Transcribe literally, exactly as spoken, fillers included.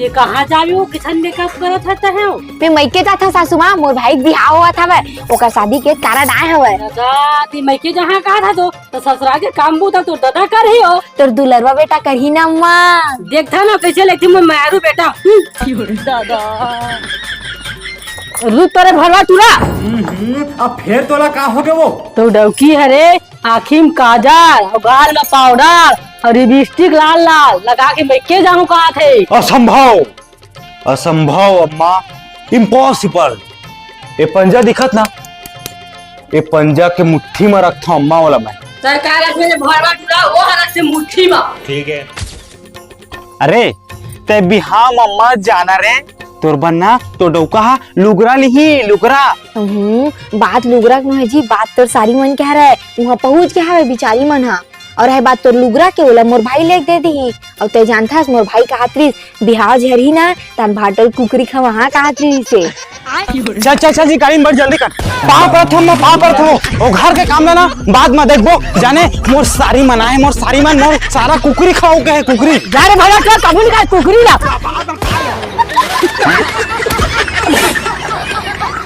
कहाँ जाबे वो, किसन मेकअप करत हस तैं हो? मैं मइके जात हँव सासू माँ, मोर भाई के बिहाव होवत हवय, ओकर शादी के कारड आय हवय। दादा, तैं मइके जाहूँ कहत हस तो, त ससुराल के काम बूता तोर ददा करही हो। तोर दुलरवा बेटा करही ना अम्मा। देखथँव ना कइसे लेथे मोर मेहरू बेटा। हम्म। दादा। रुक तोरे भरवा टूरा। हम्म, अब फेर तोला का होगे वो? तो डौकी हरे, आँखी म काजर अउ गाल म पाउडर अउ लिपस्टिक लाल लाल लगा के मइके जाहूँ कहत हे। असंभव, असंभव अम्मा, impossible। ए पंजा दिखत ना, ए पंजा के मुट्ठी म रखथँव अम्मा ओला मैं। सरकार अपने भरवा टूरा वो हरक से मुट्ठी म। ठीक है। अरे, तैं बिहाव म मत जा ना रे, तोर बर ना तोर डौका ह लुगरा लिही, लुगरा। हम्म, बात लुगरा के नोहे जी, बात तोर सारी मन के हरय, उहाँ पहुँच गे हवय बिचारी मन ह। अउ रहे बात तोर लुगरा के, ओला मोर भाई लेके दे दिही। अउ तैं जानथस, मोर भाई कहत रिहिस, बिहाव झरही ना, तहान भाटो कुकरी खवाहूँ कहत रिहिस हे। चल, चल, चल जी, गाड़ी म बइठ, जल्दी कर। पाँव परत हँव मैं, पाँव परत हँव। ओ घर के काम ल ना बाद म देखबो। जाने मोर सारी मन आए, मोर सारी मन, मोर सारा कुकरी खवाहूँ कहे, कुकरी। जा रे भला, चल, कभू नइ खाय कुकरी ला।